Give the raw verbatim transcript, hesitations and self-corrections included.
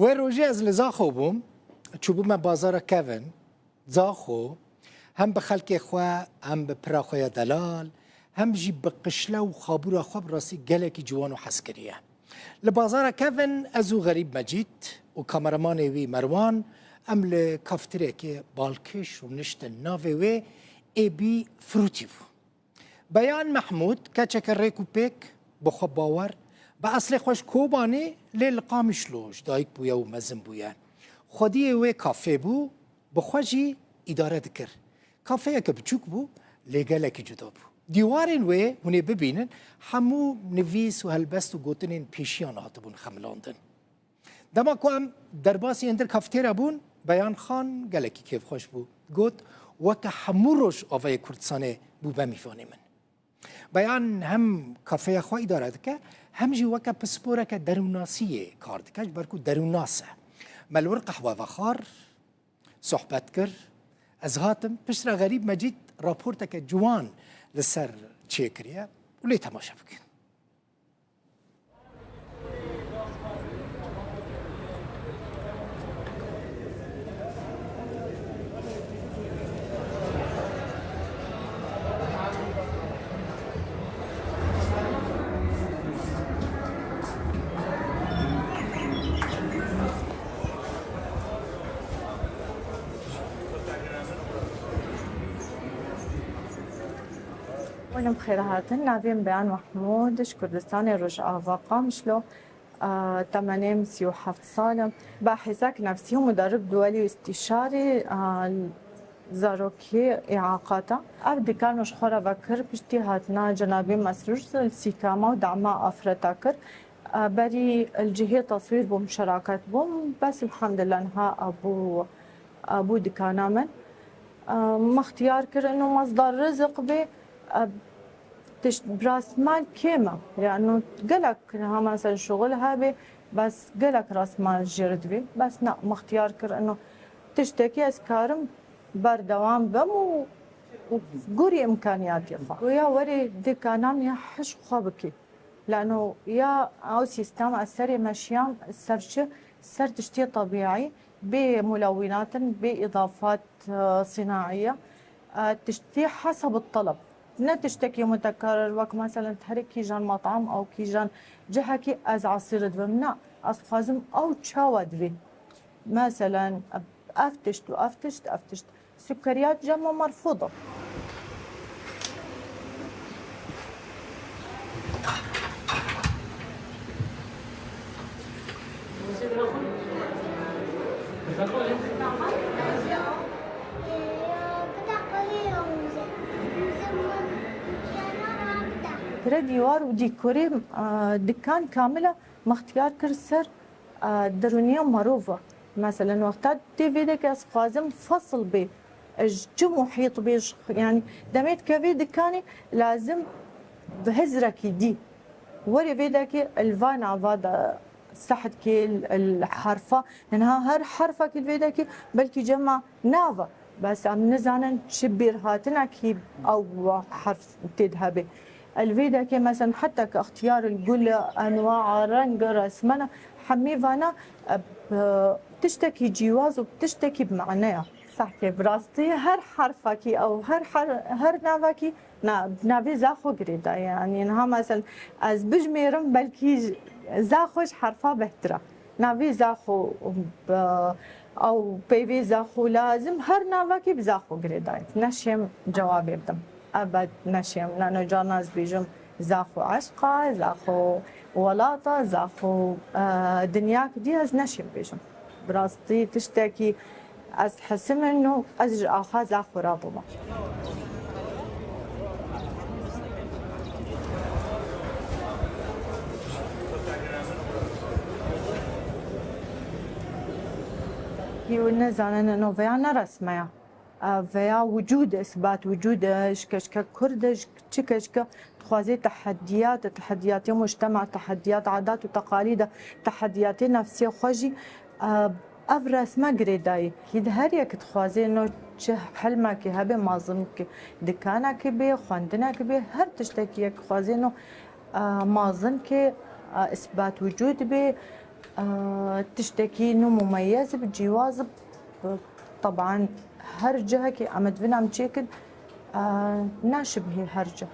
Wê rojê ez li Zaxo bûm, çûbûme bazara kevin. Zaxo hem bi xelkê xwe, hem bi pira xwe ya delal, hem jî bi qişle û xabûra xwe bi rastî gelekî ciwan û hezkirî ye. Li bazara kevin ez û Xerîb Mecîd û kameramanê wî Merwan em li kaftirekê balkêş rûniştin. Navê wê êbî Frûtî bû. Beyan Mehmûd keçeke rêk û pêk, bi xwe bawer, bi eslê xwe ji Kobanê lê li Qamişlo ji dayik bûye û mezin bûye. Xwediyê wê kafê bû, bi xwe jî îdare dikir. Kafeyeke biçûk bû, lê gelekî cuda bû. Dîwarên wê hûn ê bibînin, hemû nivîs û helbest û gotinên pêşiyan hatibûn xemilandin. Dema ku em derbasî hundir kafetêra bûn, Beyan Xan gelekî kêfxweş bû. Got, weke hemû roj avayê Kurdistanê bûbe mîvanê min. Beyan hem kafeya xwe îdare dike, hem jî weke pisporeke derûnnasiyê kar dike, ji ber ku derûnnas e. Me li wir qehwe vexwar, sohbet kir. Ez hatim, piştre Xerîb Mecîd raporteke ciwan li ser çêkiriye û lê temaşe bikin. Hûn bi xêr hatin. Navê min Beyan Mehmûd, ji Kurdistanê Rojava, Qamişlo. A, temenê min sî û heft sal e. Bahîsek nefsî û muderib duwelî û îstîşarî, a, zarokî îaqata. Ev dikan ji xwe re vekir, piştî hatina cenabê Mesrûr li Sîkama û dema afreta kir. A, berî li cihê teswîr bûm, şeraket bûm. Bes elhamdulillah niha a bû, a bû dikana min. A, me ixtiyar kir ino mesdar rizik bê. A, Tişt bi rastmal kêm e. Yani gelek niha mesela şuxul hebe, bes gelek rastmal jê re divê. Bes na, me ixtiyar kir ino tiştekî ez karim berdewam bim û, û gorî îmkaniyatê xwe. Û ya werê dikana min ya hişk xwe bikî. Lano ya ew sîstem ez serê meşiyam ser çi, ser tiştê tebîî, bê mulewînatin, bê îdafat, e, sînaîye, e, tiştê heseb û teleb. Ne tiştekî mutekerir, wek meselen her kîjan metam ew kîjan cihekî ez esîr dibim. Na, ez dixwazim ew çawa divê. Meselen, ev tişt û ev tişt, ev tişt. Sukeriyat cema merfûd e. Pire dîwar û dîkorê, e, dikan kamil e, me ixtiyar kir ser, e, derûniya merov e. Meselen, wexta tê vê dekê ez dixwazim fesl bê, e, ji çi muhît bê, ji, yanî demê dikevê dikanê lazim bi hizrekî dî. Werê vê dekê li va nava de sehdkê, li herfa, niha her herfekî li vê dekê belkî cema nav e. Bes em nizanin çi bêrhatinekî ew herf tê de hebe. Li vê dekê mesela heta ke ixtiyar il gul, enwa, reng, resmena, hemî vana, e, bi tiştekî cîwaz û tiştekî bi mane ya. Sehkê bi rastî her herfekî ew her her, her navekî na, navê Zaxo girêdayî. Yanî niha mesela ez bijmêrim belkî j-, Zaxo ji herfa bêhtir e. Navê Zaxo, bi, ew peyvê Zaxo lazim, her navekî bi Zaxo girêdayî. Neşêm cewabê bidim. Ebed neşêm. Nano carna ez bêjim Zaxo eşq e, Zaxo welat e, Zaxo, e, dinyayek dî ez neşêm bêjim. Bi rastî tiştekî ez dihesim ino ez ji axa Zaxo rabûme. Hî û nezanin ino veya ne resme ya. Veya wicûd, isbat wicûd e, ji keçke kurd e, ji çi keçke dixwaze teheddiyat, teheddiyatê mujtema, teheddiyat adat û teqalîd e, teheddiyatê nefsê xwe jî, e, ev resme girêdayî. Hî di her yek dixwaze no çi hilmekê hebe, mazinkê dikanekê bê, xwendinekê bê, her tiştekî yek dixwaze no, e, mazinkê, e, isbat wicûd bê. Tiştekî nû mumeyez bi cîwaz bi, teban her cihekî em divin em çêkin, naşibihî her cih.